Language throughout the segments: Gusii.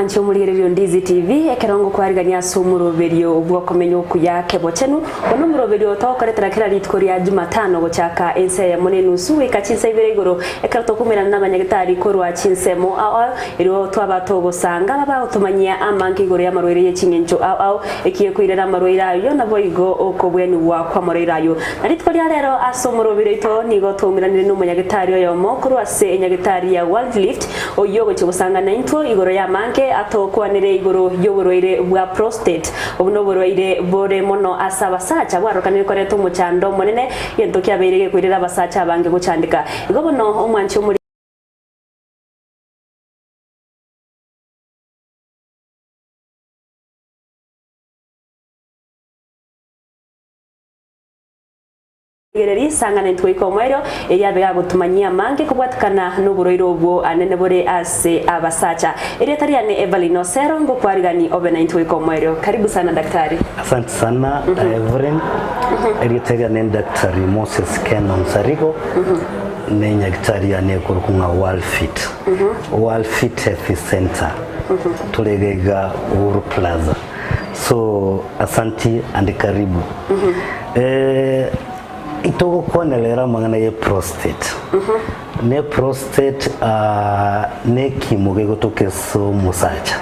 Omwanche omorigereria o Ndizi TV, ekero ngokwarigania ase omoroberio bw'okomenya okuya kebochenu, bono omoroberio togokoretera kera rituko ria Jumatano gochaka ensa eyemo na enusu goika chinsa ibere igoro ekero tokumerana n'abanyagetari korwa chinsemo ao ao erio twaba togosanga aba bagotomanyia amange igoro y'amarwaire ye ching'encho ao ao ekigekoirera amarwaire ayio naboigo okobwenigwa kw'amarwaire ayio. Na rituko ria rero ase omoroberio oito nigo twaumeranire n'omonyagetari oyomo korwa ase enyagetari ya World Lift Oyio ogochia gosanga naintwe igoro y'amange atokwanere igoro y'oborwaire bwa prostate. Obo noborwaire bore mono ase abasacha bwarokanire koreta omochando omonene, egento kiabeire gekoirera abasacha abange gochandeka. Igo bono omwanchi omori. Rigereria, sang'ana intwe goika omoerio, erio abe gagotumanyia amange kobwatikana noborwaire obwo anene bore ase abasacha. Erieta riane Evelyn Osero, ngokwarigani obe naintwe goika omoerio. Karibu sana daktari. Asante sana Evelyn. Erieta riane ni Daktari Moses Ken Onsarigo ne nyagitari yane ekorokwa ng'a World Fit. World Fit Health Center. Tore iga iga Uhuru Plaza. So asanti and karibu. Eh, itogokwanera amang'ana ye prostate. Ne prostate ah, nekimo gegotoka ase omosacha.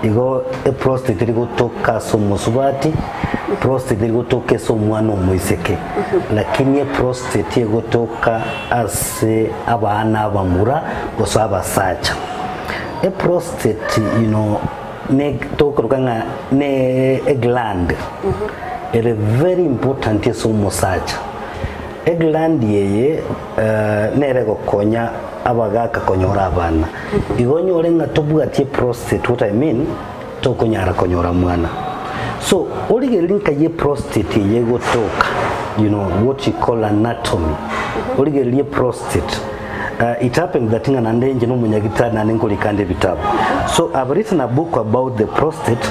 Igo eprostate erigotoka ase omosubati, prostate erigotoka ase omwana omoiseke. Lakini eprostate egotoka ase abana abamura gose abasacha. Eprostate you know, Ne tokoroka ng'a ne egland ere very important ase omosacha. Egland eye nere egokonya abagaka konyora abana. Igo onyore ng'a tobwati eprostate what I mean tokonyara konyora mwana. So origererie nkai eprostate eye egotoka you know what you call anatomy. Origererie eprostate. It happened that ng'a naende inche nomonyagitari naende nkorika ande ebitabu. So I've written a book about the prostate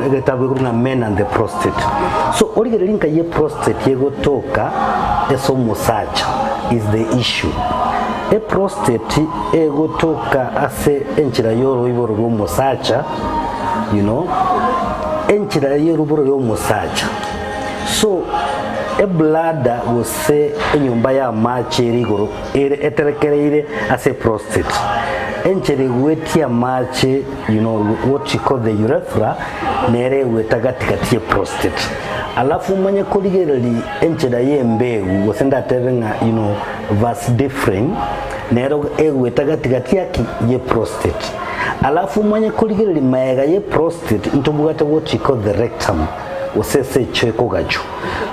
egetabu gekorwa ng'a men and the prostate. So origererie nkai eprostate egotoka ase omosacha is the issue. Eprostate egotoka ase enchera ya oroiboro rwa omosacha you know, enchera ya oroboro ya omosacha. So ebladder gose enyomba y'amache ere igoro ere eterekereire ase eprostate. Enchera egwetie amache you know what you call the urethra nere egweta gati gati y'eprostate. Alafu omanye korigereria enchera y'embegu gose ndatebe ng'a you know vas deferens nero egweta gati gati yaki y'eprostate. Alafu omanye korigereria maega y'eprostate ntobwate what you call the rectum. gose ase echo ekogachwa.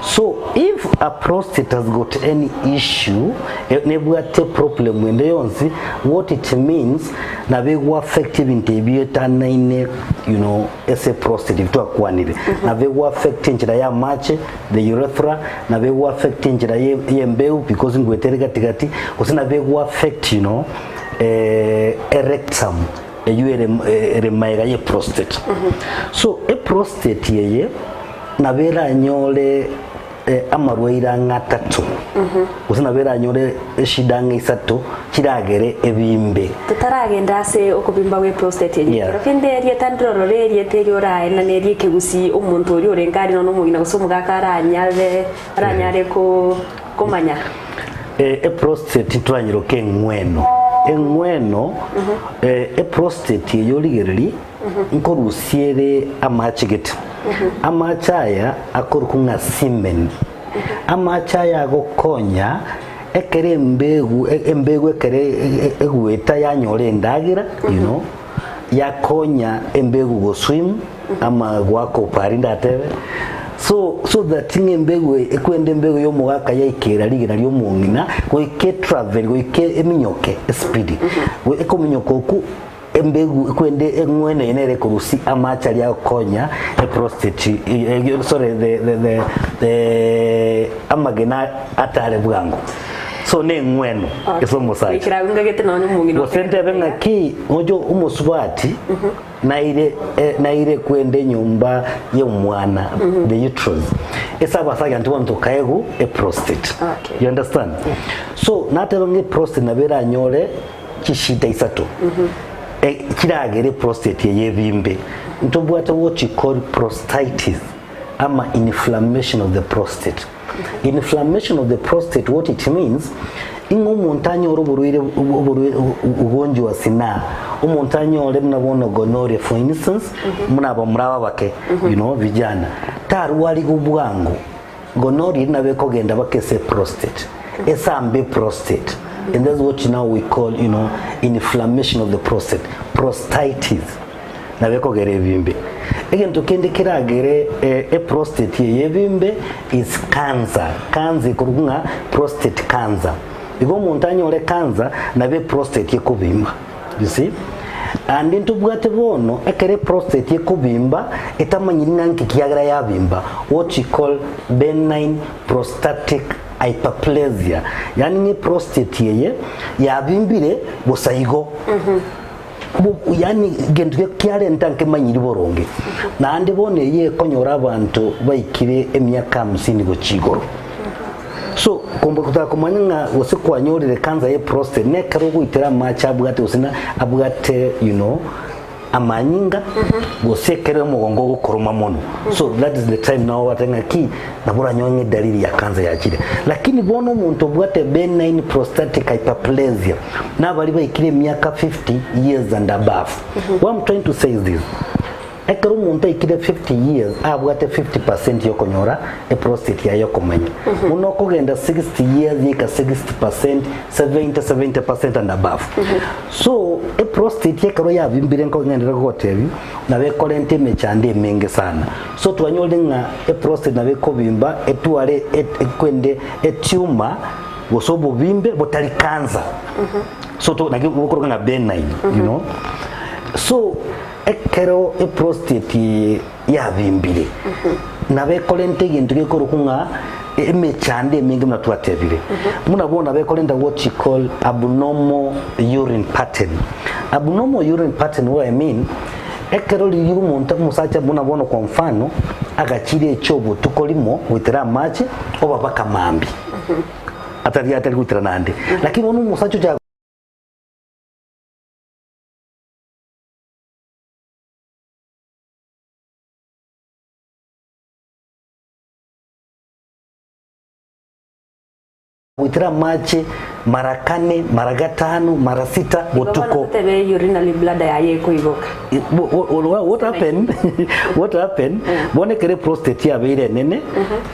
So if a prostate has got any issue, e- nebwate problem ende yonsi, what it means nabo ego affect ebinto ebi bietanaine you know ase prostate ebi twakwanire. Nabo ego affect enchera ya amache, the urethra, nabo ego affect enchera ye yembeu because ngwete ere gati gati, gose nabo ego affect you know eh, erectum Eyio ere ere maega ye prostate. So eprostate eye nabo eranyore eh, amarwaire ang'e atato gose nabo eranyore eshida ang'e isato chiragere ebimbe. Totaragenda ase okobimba gwe prostate eye, Yeah. ekero kende erieta ndirorore erieta erio oraenane eria ekegusii omonto oria orenge aria nonya omong'ina gose omogaka aranyare aranyare ko komanya. Eprostate twanyeroka eng'weno. Eng'weno, eprostate eye origererie nkorusia ere amache gete. Amache aya akorokwa ng'a semen. Amache aya agokonya ekero embegu embegu ekero egweta yanyora endagera you know, yakonya embegu goswim ama goaka opari ndatebe so so that ng'a embegu eye ekwenda embegu ya omogaka yaikera rigena ria omong'ina goika etravel goika eminyoke espeed ekominyoka okwo embegu ekwende eng'wena eye nere ekorusia amache aria agokonya eprostate sorry the the the the amagena atare bwango. So neng'weno ase omosacha. Goikera agwo ngagete nonya omong'ina Gose ntebe ng'aki ngocha omosubati naire eh, naire kwenda enyomba y'omwana the uterus ase abasacha intwe bono tokaegwa eprostate Okay. you understand so nateba ng'a eprostate nabo eranyore chishida isato. Chiragere prostate eye ebimbe. Ntobwate what you call prostatitis ama inflammation of the prostate. Inflammation of the prostate what it means, ing'a omonto anyore oborwaire oborwaire ugonjwa wa sinaa, omonto anyore buna bono gonorrhea for instance, buna abamura aba abake you know vijana, tarwarigwa bwango, gonorrhea eri nabo ekogenda mpaka ase eprostate, esambe eprostate and that's what now we call you know inflammation of the prostate, prostatitis. Nabo ekogera ebimbe. Egento kende keragere eprostate eye ebimbe is cancer, cancer ekorokwa ng'a prostate cancer. Igo omonto anyore cancer nabo eprostate ekobimba, you see. Ande ntobwate bono ekero eprostate ekobimba etamanyiri ng'a nki kiagera yabimba, what we call benign prostatic hyperplasia, yaani ng'a eprostate eye yabimbire bosa igo. Yaani gento keria kiarenta nkemanyiri boronge. Naende bono eye ekonyora abanto baikire emiaka hamsini gochia igoro. So komba gotaka komanya ng'a gose kwanyorire cancer ye prostate nekero ogoitera amache abwate gose na abwate you know amanyinga gose ekero omogongo ogokoroma mono. So that is the time nabo obwate ng'a ki nabo oranyore ng'a edalili ya cancer yachire. Lakini bono omonto obwate benign prostatic hyperplasia Nabaria baikire emiaka 50 years and above. What I'm trying to say is this, ekero omonto aikire 50 years abwate 50% yokonyora eprostate yaye yokomenya. Buna okogenda 60 years yaika 60%, 70, 70% and above. So eprostate ekero yabimbire nkogenderera gogotebia nabo ekorenta emechando emenge sana. So twanyorire ng'a eprostate nabo ekobimba etware ekwende etumor gose obobimbe botari cancer so to naki bokoroka ng'a benign you know so ekero eprostate eye yabimbire nabo ekorenta egento gekorokwa ng'a emechando emenge buna twatebire buna bono nabo ekorenta what you call abnormal urine pattern abnormal urine pattern what I mean ekero riria omonto omosacha buna bono kwa mfano agachire eche obotuko rimo goetera amache oba baka mambia Atari atari goitera naende. Lakini bono omosacha ocha goitera amache mara kane, mara gatano, mara sita Igo bono botuko. totebe urinary bladder yaye ekoigoka. What happen what happen bono ekero eprostate yabeire enene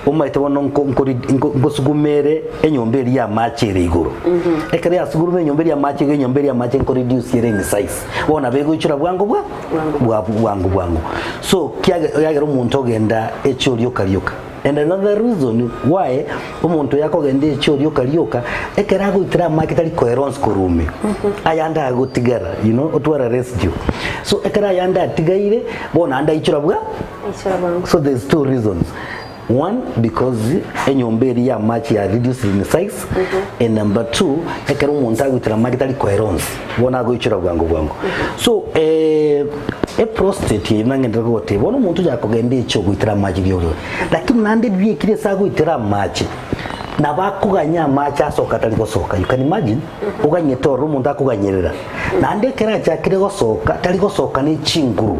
Omanyete bono nko- nkori- nko- nkosuguma ere enyomba eria y'amache ere igoro. Ekero yasuguruma enyomba eria y'amache igo enyomba eria y'amache nkoreduce ere in size. Bono nabo egoichora bwango bwa bwa bwango bwango. So kiage yagera omonto ogenda echoo rioka rioka. And another reason why omonto oyo akogenda echoo rioka rioka, ekero agoitera amache tari koera onsi korwa ime, ayande agotigara you know otwara residue. So ekero ayande atigaire, bono naende aichora bwa Aichora bwango. So there's two reasons. One, because enyomba eria y'amache ya reduced in size and number two, ekero omonto agoitera amache tari koera onsi, bono agoichora bwango bwango. So eh, eprostate eye nang'endere gogotebia, bono omonto ocha kogenda eche ogoitera amache riororo, lakini naende riekire ase agoitera amache, nabo akoganya amache asoka atari gosoka, you can imagine, oganyete ororo omonto akoganyerera, naende ekero achakire gosoka, tari gosoka ne chinguru.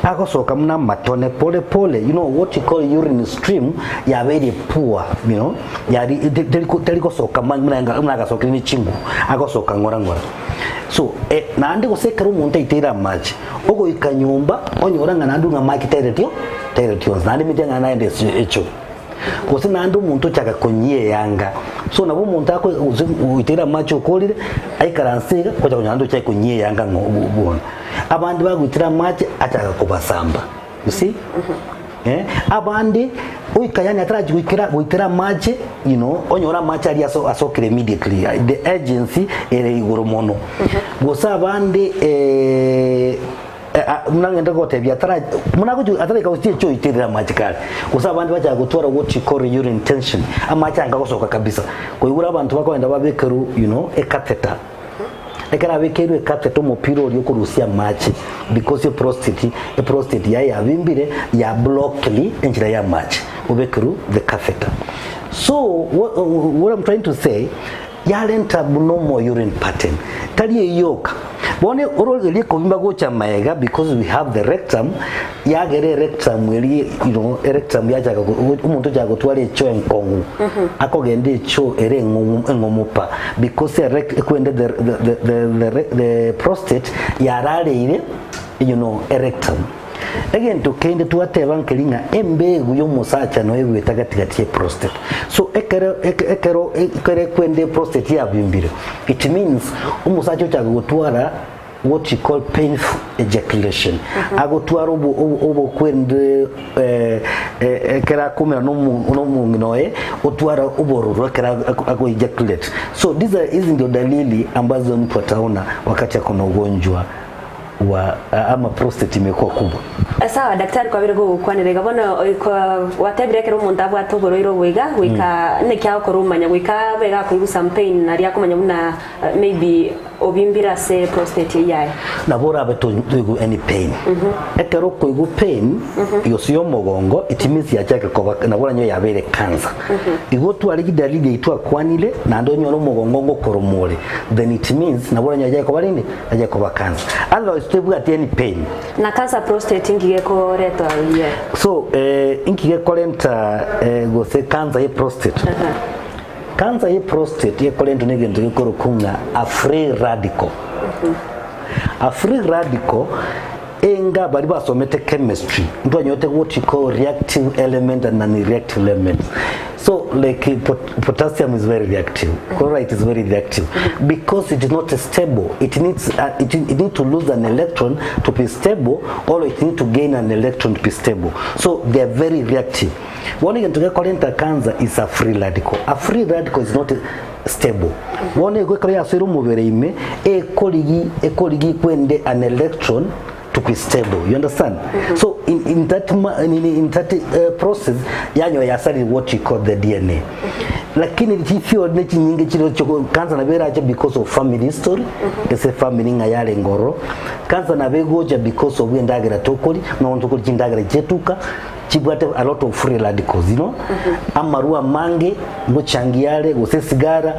Agosoka buna amatone pole pole, you know what you call urine stream yabeire poor, you know, yari teri teri gosoka ma buna enga buna agasokire ne chinguru, agosoka ng'ora ng'ora. So eh, naende gose ekero omonto aiteire amache, ogoika nyomba onyora ng'a naende ng'a amache tairetio tairetio onsi, naende emete ng'a naende ase echoo. Gose naende omonto ochaka konyia eyanga, so nabo omonto ako gose oiteire amache okorire, aikaranse iga, ogocha konyora naende ochake konyia eyanga ng'o bono. Abande bagoitera amache achaka kobasamba, you see eh, abande oika yaani atarachi goikera goitera amache you know, onyore amache aria aso asokire immediately, the urgency ere igoro mono. Gose abande buna ngende gotebia atara buna agochi ataraika gochia echi oiterere amache kare, gose abande bachaka gotwara what you call urine retention, amache anga gosoka kabisa, koigure abanto bakogenda babekerwa you know, ecatheter. Ekero abekeirwe ecatheter omopira oria okorusia amache because eprostate eprostate yaye yabimbire ya blocked enchera ya amache obekerwe the catheter. So what, what I'm trying to say. Yarenta abnormal urine pattern. Tari eyio yoka. Bono orogerie ekobimba gocha maega because we have the rectum, yagera erectum eria you know, erectum yachaka omonto ochaka gotwara echoo enkong'u, akogenda echoo ere eng'ong'u eng'omo pa because erect ekwende the the the the the prostate yarareire you know erectum. Egento kende twateba nkeri ng'a embegu y'omosacha noyo egoeta gati gati ye prostate. So ekero ekero ekero ekwende prostate yabimbire, it means omosacha ochaka gotwara what you call painful ejaculation. Agotwara obo obo obokwende eh, eh, ekero akomera nomo nomong'ina oye, otwara obororo ekero ako ejaculate. So these are hizi ndio dalili ambazo mtu ataona wakati ako na ugonjwa wa ama prostate imekuwa kubwa. Sawa daktari kwabire gogokwanera iga bono gwatebire ekero omonto abwate oborwaire obo iga goika naki agokora omanya goika abe gakoigwa some pain naria akomanya buna maybe obimbire ase prostate eyio yaye. Nabo orabe toigwe any pain. Ekero okoigwa pain gose ya omogongo it means yachakire koba nabo oranyore yabeire cancer. Igo otware chidalili eyio twakwanire naende onyore omogongo ngokoroma ore then it means nabo oranyore yachakire koba rende Aye koba cancer. Otherwise tebwati any pain. Na cancer prostate inki gekoretwa iye? So eh, inki gekorenta eh, gose cancer ye prostate? Cancer ye prostate ekorentwa na egento gekorokwa ng'a a free radical. A free radical enga baria basomete chemistry ntwanyorete what you call reactive element and non-reactive elements. So like pot potassium is very reactive, chloride is very reactive because it is not stable. It needs uh, it, it need to lose an electron to be stable or it need to gain an electron to be stable. So they are very reactive. Bono egento gekorenta cancer is a free radical. A free radical is not stable. Bono igo ekero yasoire omobere ime ekorigi ekorigi kwende an electron to be stable you understand mm -hmm. so in, in that, in, in that uh, process yanyo yasari what you call the DNA mm -hmm. lakini chifio ne chinyinge chiro choko kansa na beracha because of family history mm -hmm. ese family nga yale ngoro kansa na begocha because of endagera tokori no tokori chindagera chetuka chibwate a lot of free radicals you know mm -hmm. amarua amange ngochangiare gose sigara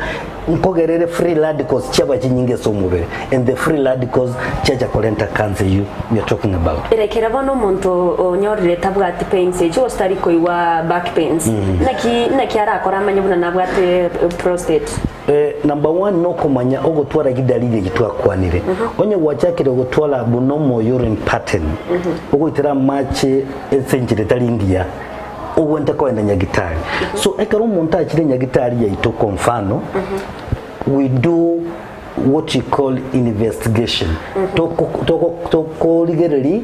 Nkogerere free radicals chiaba chinyinge ase omobere and the free radicals chiacha korenta cancer eyio we are talking about. Erekera bono omonto onyorire tabwati pains echio gose tari koigwa back pains naki naki arakore amanye buna nabwate prostate? Eh, number one nokomanya ogotwara chidalili echi twakwanire. Onye gwachakire gotwara abnormal urine pattern, ogoitera amache ase enchera etari engiya, Ogwente kogenda nyagitari. So ekero omonto achire nyagitari yaito kwa mfano, we do what you call investigation. Toko- toko- Tokorigereria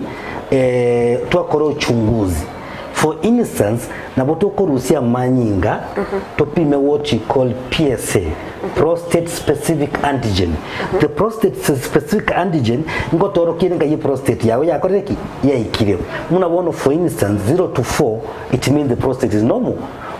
eh, twakora uchunguzi. For instance, nabo tokorusia amanyinga topime what you call PSA, prostate specific antigen. The prostate specific antigen ngotorokia ng'a prostate yago yakorire ki? Yaikire. Buna bono for instance 0 to 4 it means the prostate is normal.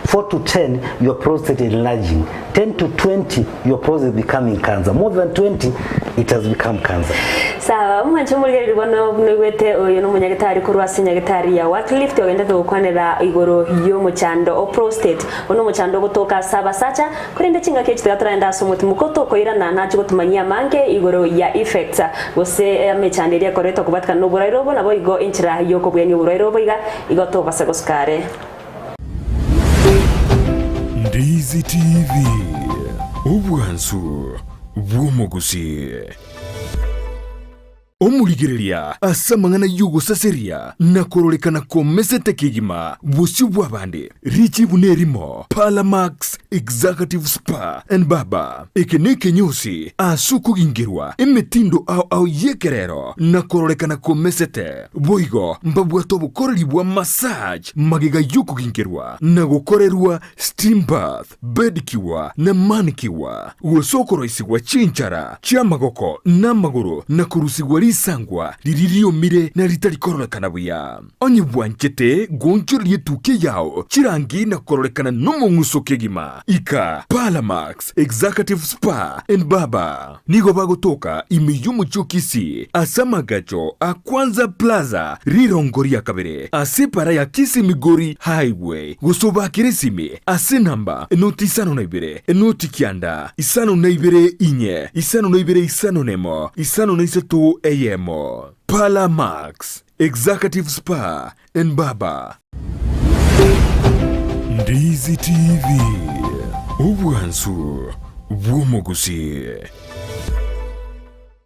4 to 10 your prostate enlarging. 10 to 20 your prostate becoming cancer. More than 20 it has become cancer. Sawa, omwanche omorigereria bono buna oigwete oyo nomonyagetari korwa ase nyagetari ya Wycliffe ogendete gokwanera igoro y'omochando o prostate. Oyo nomochando ogotoka ase abasacha Korende chingaki echi tiga toragende ase omotimoko tokoirana nache gotumanyia amange igoro ya effects gose emechando eria ekoretwa kobatikana noborwaire obo naboigo enchera yokobwenia oborwaire obo iga igo tobasa gosuka are. Ndizi TV, obwansu bw'omogusii. Omorigereria ase amang'ana y'ogosaseria na kororekana komesete kegima bosio bw'abande, richibu nerimo, Parlamax Executive Spa and Barber. Eke nekenyosi ase okogingerwa emetindo ao ao y'ekerero na kororekana komesete. Boigo mbabwate obokoreri bwa massage magega y'okogingerwa na gokorerwa steam bath. Bedicure na manicure, gose okoroisigwa chinchara chi'amagoko na amagoro na korusigwa riso. Risangwa riria riomire na ritari kororekana buya. Onye bwanchete goonchoreria etukia yao chirangi na kororekana nomong'uso kegima, ika Parlamax Executive Spa and Barber. Nigo bagotoka ime y'omochie o Kisii ase amagacho a Kwanza Plaza rirongo ria kabere ase epara ya Kisii Migori Highway gose obakere esimi ase enamba enoti 52 enoti 9 52 inye 52 51 53 eyemo. Parlamax Executive Spa and Barber. Ndizi TV, obwansu bw'omogusii.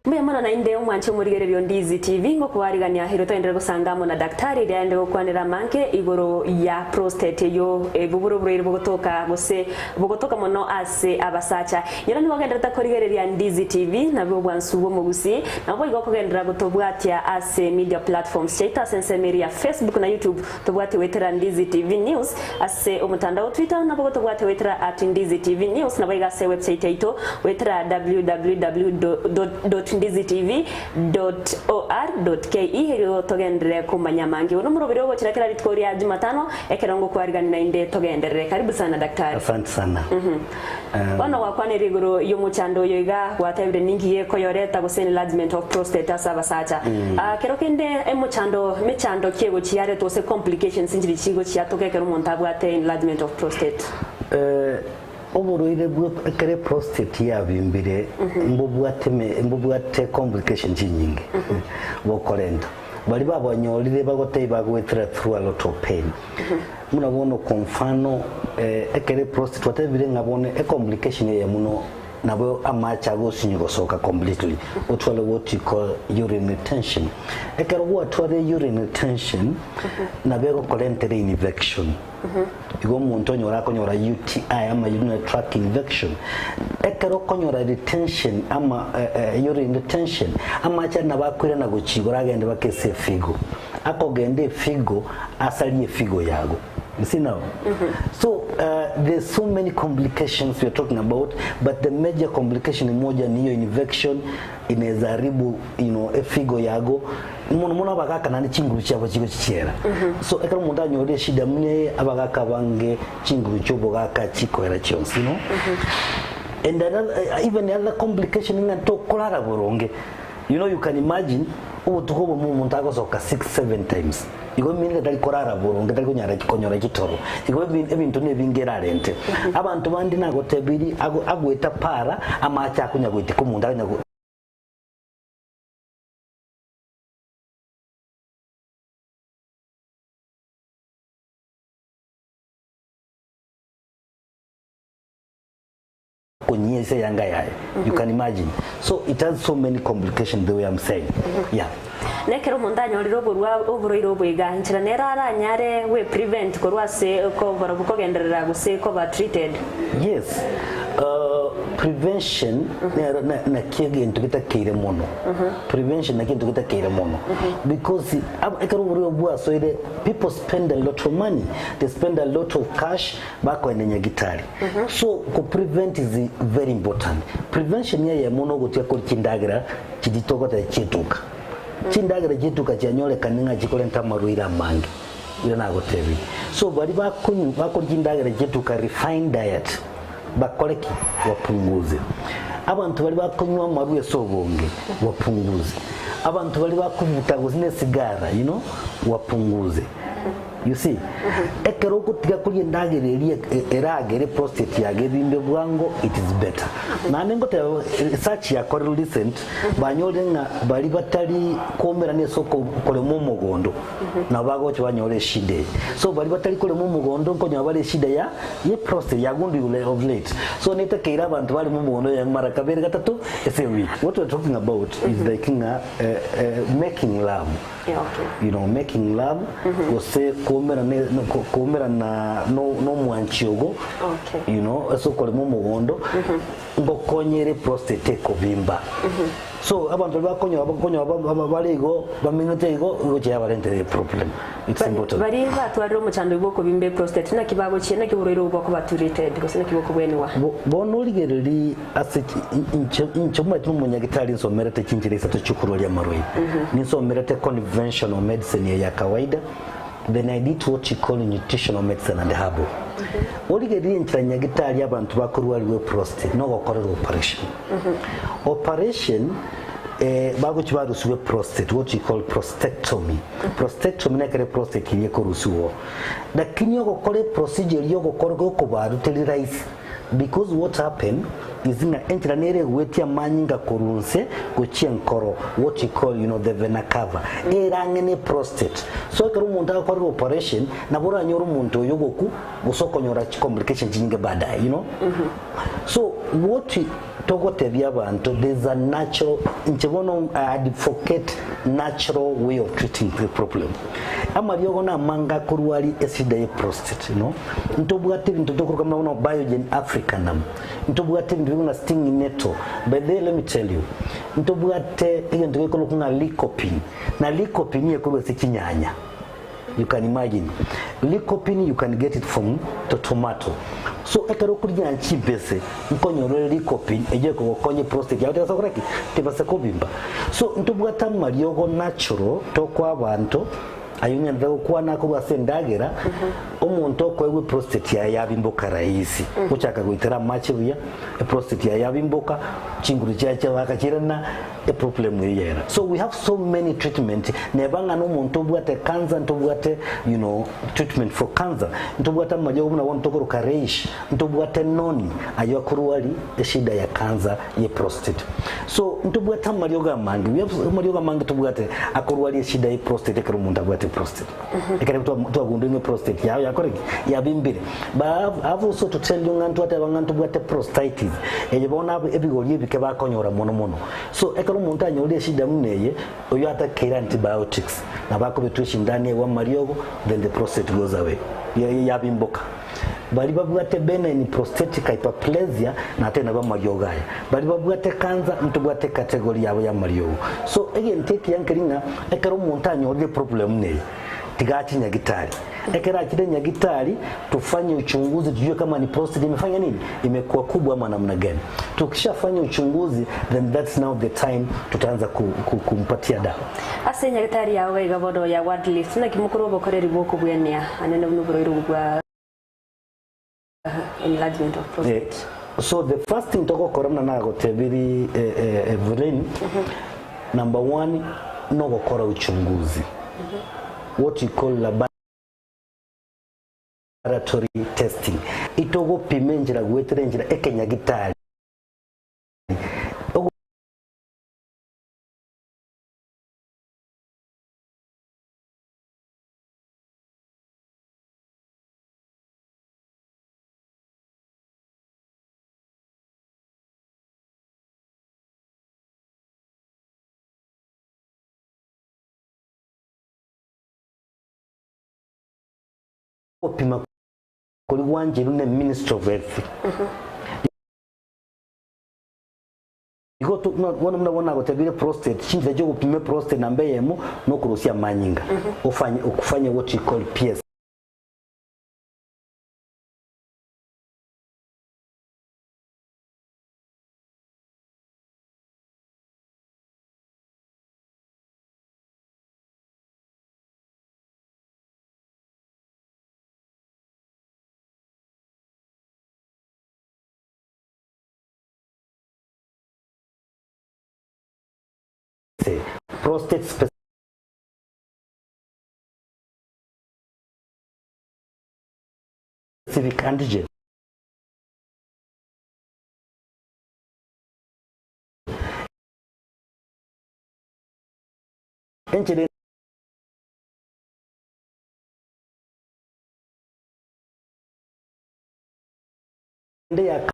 Mbuya mono naende omwanche omorigereria o Ndizi TV ngokoarigania erio toenderere gosanga amo na daktari erio aende gokwanera amange igoro ya prostate eyio bobore oborwaire bogotoka gose bogotoka mono ase abasacha. Nyora nigo ogenderete korigereria Ndizi TV nabwo obwansu bw'omogusii nabo boigo okogenderera gotobwatia ase media platforms chiaito ase ensemo eria ya Facebook na YouTube tobwatie goetera Ndizi TV News ase omotandao o Twitter nabo gotobwatie goetera at Ndizi TV News naboigo ase website yaito goetera www.ndizitv.or.ke erio togenderere komanya amange. Oyo nomoroberi ogochera kera rituko ria Jumatano ekero ngokwarigania naende togenderere. Karibu sana daktari. Asante sana. Bono gwakwanire igoro y'omochando oyo iga gwatebire ninki gekoyoreta gose enlargement of prostate ase abasacha. Ah, kero kende emochando mechando ki egochiaretwa gose complications nchiri chigochiatoka ekero omonto abwate enlargement of prostate? Eh, oborwaire bwe ekero eprostate yabimbire mbobwate me mbobwate complication chinyinge bokorenta. Baria babanyorire bagotebia bagoetera through a lot of pain. Buna bono kwa mfano ekero eprostate twatebire ng'a bono ecomplication eye mono nabo amache agosinyi gosoka completely otware what you call urine retention. Ekero gwatwarire urine retention nabo egokorentera infection. Igo omonto onyora akonyora UTI ama urinary tract infection. Ekero okonyora retention ama urine retention amache aria nabo akoirana gochia igoro agende mpaka ase efigo. Akogenda efigo asarie efigo yago. You see now? So there's so many complications we are talking about but the major complication moja ni hiyo infection inaweza haribu you know, efigo yago mono mono abagaka naende chinguru chiabo chigochi chiera so ekero omonto anyorire eshida buna eye abagaka abange chinguru chia obogaka chikoera chionsi you know and another, even another complication ng'a tokorara boronge you know you can imagine obotuko obomo omonto agosoka 6 7 times igo meaning tari korara boronge tari konyara konyora chitoro igo ebinto nebinge erarente abanto bande nagotebiri agoeta para amache akonya goitika omonto akonya konyia ase eyanga yaye you can imagine so it has so many complications the way I'm saying yeah. Na ekero omonto anyorire oborwa oborwaire obo iga, enchera nere aranyare gwe prevent korwa ase barobwo kogenderera gose koba treated. Yes, prevention nero nakio egento getakeire mono, prevention nakio egento getakeire mono because ekero oborwaire obo bwasoire people spend a lot of money, they spend a lot of cash bakoenda nyagitari. So ko prevent is very important. Prevention eyemo nogotiga koria chindagera chiria togoteba chietuka. Chindagera chietuka chianyorekane ng'a chikorenta amarwaire amange. Ira nagotebirie. So baria bakonywa bakoria chindagera chietuka refined diet bakore ki? Bapunguze. Abanto baria bakonywa amarwa ase obonge bapunguze. Abanto baria bakobuta gose ne esigara you know bapunguze. You see? Ekero ogotiga koria endagera eria eragere prostate yago ebimbe bwango it is better. Naende ngoteba research yakorirwe recent banyorire ng'a baria batari koumerana ase okorema omogondo nabo bagocha banyora eshida eye. So baria batari korema omogondo nkonyora bare eshida ya ye prostate yagunduirwe of late. So netakeire abanto bareme omogondo oyomo mara kabere gatato ase ewiki. What we are talking about is like ng'a making love. Yeah, okay. You know, making love gose koumerana koumerana no nomwanchi ogo Okay. you know ase okorema omogondo. Ngokonyere prostate ekobimba. So abanto baria bakonyora bakonyora bare igo bamenyete igo egochia yabarentere eproblem. It's important. Baria batwarire omochando bwa okobimba eprostate naki bagochia naki oborwaire obwo bwakobatreated gose naki bokobweniwa? Bono origererie ase inche inche omanyete nomonyagitari nsomerete chinchera isato chiokorwaria amarwaire. Ninsomerete conventional medicine eye ya kawaida, then I did what you call nutritional medicine and herbal. Origererie enchera nyagitari abanto bakorwariwa eprostate nogokorerwa operation. Operation eh, bagochi barusiwa eprostate what you call prostectomy. Prostectomy nekero eprostate eria ekorusiwa oo. Lakini ogokora eprocedure eria yogokora gokobarwa teri rahisi because what happen is ng'a enchera nere egoetia amanyinga korwa nse gochia enkoro what you call you know the vena cava erang'e ne prostate. So ekero omonto agokorerwa operation nabo oranyore omonto oyo ogokwa gose okonyora chicomplication chinyinge baadaye you know. So what togotebia abanto there is a natural inche bono I advocate natural way of treating the problem. Amariogo na amange akorwari esida ye prostate you know. Ntobwate ebinto tokoroka buna bono Biogen Africanum, ntobwate ebinto buna sting nettle. By the way let me tell you, ntobwate egento gekorokwa ng'a lycopene, na lycopene ekorwa ase chinyanya. You can imagine. Lycopene you can get it from the tomato. So ekero okorigia chimbese nkonyora ore lycopene eyio ekogokonya prostate yao tebasa gokora ki? Tebasa kobimba. So ntobwate amariogo natural tokoa abanto ayio ng'endete gokwana korwa ase endagera omonto okoegwa eprostate yaye yabimboka rahisi gochaka goitera amache buya eprostate yaye yabimboka chinguru chiaye chiabaka chirana Eproblem eyio yera. So we have so many treatment neba ng'a nomonto obwate cancer ntobwate you know treatment for cancer ntobwate amariogo buna bono tokoroka reish ntobwate noni ayio akorwari eshida ya cancer ye prostate. So ntobwate amariogo amange we have amariogo amange tobwate akorwari eshida ye prostate ekero omonto abwate prostate. Ekero twagundire ng'a eprostate yao yakora ki? Yabimbire. But I have, I have also to tell you ng'a ntwateba ng'a ntobwate prostatitis, eye bono abo ebigori ebike bakonyora mono mono. So ekero omonto anyorire eshida buna eye, oyio atakeire antibiotics, nabo akobetwa eshindani egwe amariogo, then the prostate goes away, yabimboka. Baria babwate benign prostatic hyperplasia natari nabwo amariogo aya. Baria babwate cancer ntobwate ecategory yabo y'amariogo. So egento ekiya nkeri ng'a ekero omonto anyorire eproblem buna eye, tiga ache nyagitari. Ekero achire nyagitari tufanye uchunguzi tujue kama ni prostate imefanya nini? Imekuwa kubwa ama namna gani. Tukishafanya uchunguzi then that's now the time tutaanza ku, ku, kumpatia dawa. Ase enyagitari yao gaiga bono ya Wardlift, naki mokorwa obokoreri bw'okobwenia anene buna oborwaire obwo bwa enlargement of prostate? So the first thing togokora buna nagotebiri Evelyn, number one nogokora uchunguzi what we call laboratory testing itogopima enchera goetera enchera ekenyagitari Ogopima koria gwancherwe ne Ministry of Health. Igo to buna bono buna bono nagotebire prostate, chinchera chia ogopima eprostate namba eyemo nokorusia amanyinga, ofanye okufanya what you call PSA. Prostate specific antigen. Enchera ende ya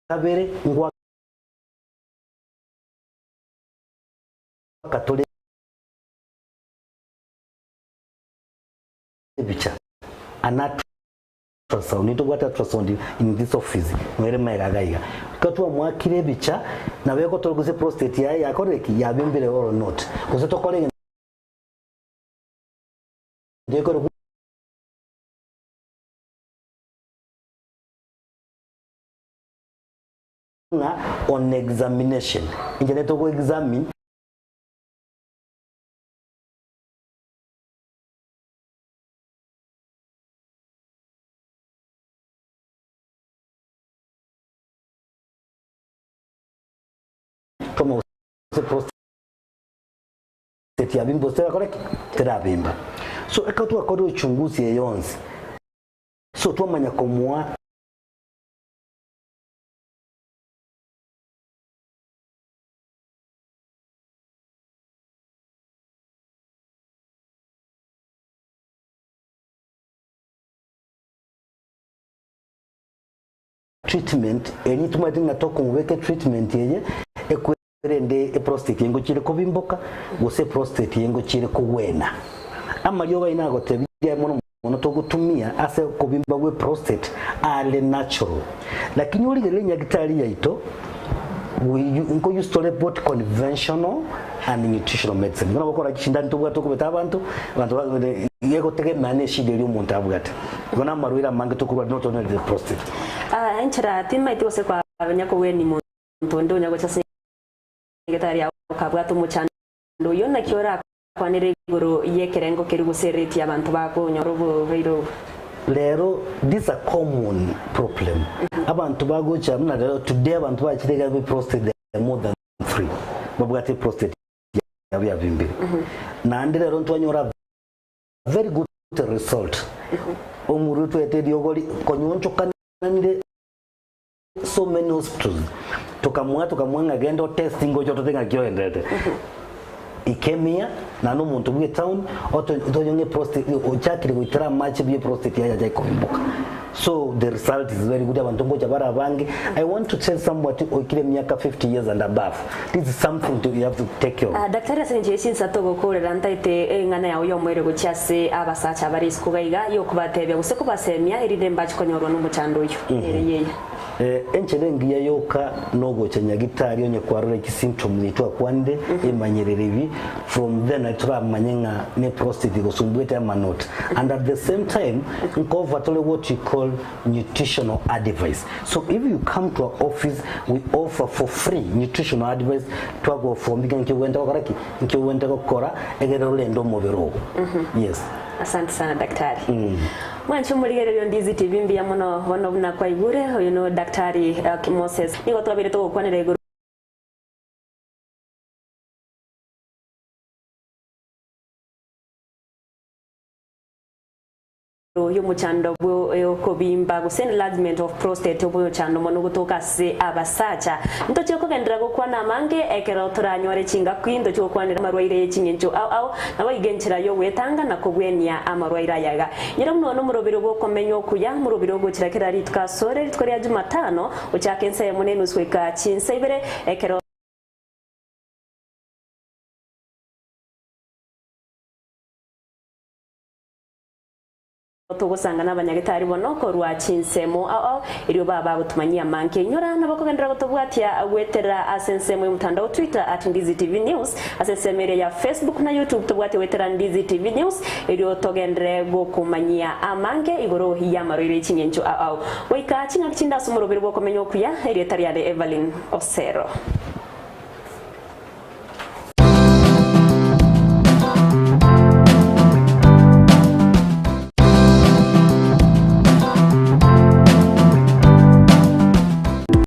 Kabere, ngoaka tore ebicha, an ultrasound, ntobwate ultrasound in this office, noere maega iga iga. Ekero twamoakire ebicha, nabo egotora gose prostate yaye yakorire ki? Yabimbire or not. Gose tokore egento gekorokwa. Ng'a on examination, inche ne togo examine. Twamanya gose prostate yabimba gose terakora ki? Terabimba. So ekero twakorire uchunguzi eye yonsi, so twamanya komoa. Treatment eria tomanyete ng'a tokomobeka etreatment eye ekwerende eprostate eye ngochiere kobimboka gose eprostate eye ngochiere kogwena. Amariogo ayio nagotebia mono mono togotumia ase okobimba gwe prostate are natural. Lakini origererie nyagitari yaito we nko use tore both conventional and nutritional medicine. Igo nabo okora chindani tobwate okobeta abanto, abanto ba egotegemea ne eshida eria omonto abwate. Igo na amarwaire amange tokorwa not only the prostate. Ah, enchera timaeti gose kwabenya kogwenia monto onde onya gocha ase egetari yao okabwata omochando oyio naki orakwanere igoro y'ekerengo keria gose erate y'abanto bakonyora oborwaire obo. Rero this a common problem abanto bagocha buna rero today abanto bachire iga be prostate they are more than 3 babwate prostate yabo yabimbire naende rero ntwanyora very good result omorwe twete eriogo konywa onchokananire so many hospitals tokamoa tokamoa ng'a genda otest ngocha otote ng'aki oenderete he came here naende omonto bwe etown oto ng'a eprostate ochakire goitera amache buya eprostate yaye yacha ekoimboka so the result is very good abanto ngocha bare abange I want to tell somebody oikire emiaka 50 years and above this is something to you have to take care of. Ah, Daktari ase enchera chinsa togokorera ntaete eng'ana yao y'omoerio gochia ase abasacha abare isiko iga iga yokobatebia gose kobasemia erinde mbache konyorwa nomochando oyio nere yeye. Enchera engiya yoka nogocha nyagitari onye kwarora chisymptoms echi twakwanire emanyerere ebi from there nari toramanye ng'a ne prostate egosumbuete ama not and at the same time nko-offer tore what we call nutritional advice so if you come to our office we offer for free nutritional advice twagofombia nki ogwente gokora ki nki ogwente gokora egere orende omobere ogo yes. Asante sana daktari. Mwanche omorigereria o Ndizi TV mbuya mono bono buna kwaigure oyo no daktari Moses. Nigo twabeire togokwanera igoro y'omochando bw'okobimba gose enlargement of prostate omochando mono gotoka ase abasacha. Ntochie kogenderera gokwana amange ekero toranyore chingaki ntochie gokwanera amarwaire ye ching'encho ao ao Naboigo enchera y'ogwetanga na kobwenia amarwaire aya iga. Nyora buna one omoroberi bw'okomenya okuya, omoroberi ogochira kera rituko asore rituko ria Jumatano, gochaka ensa eyemo na enusu goika chinsa ibere, ekero. Togosanga nabanyagetari bono korwa chinsemo ao ao, erio baba bagotumanyia amange. Inyora nabo kogenderera gotobwatia goetera ase ensemo y'omotandao Twitter at Ndizi TV News, ase ensemo eria ya Facebook na YouTube tobwatie goetera Ndizi TV News, erio togenderere gokomanyia amange igoro y'amarwaire y'eching'encho ao ao. Goika ching'aki chinde ase omoroberi bw'okomenya okuya, erieta riane Evelyn Osero.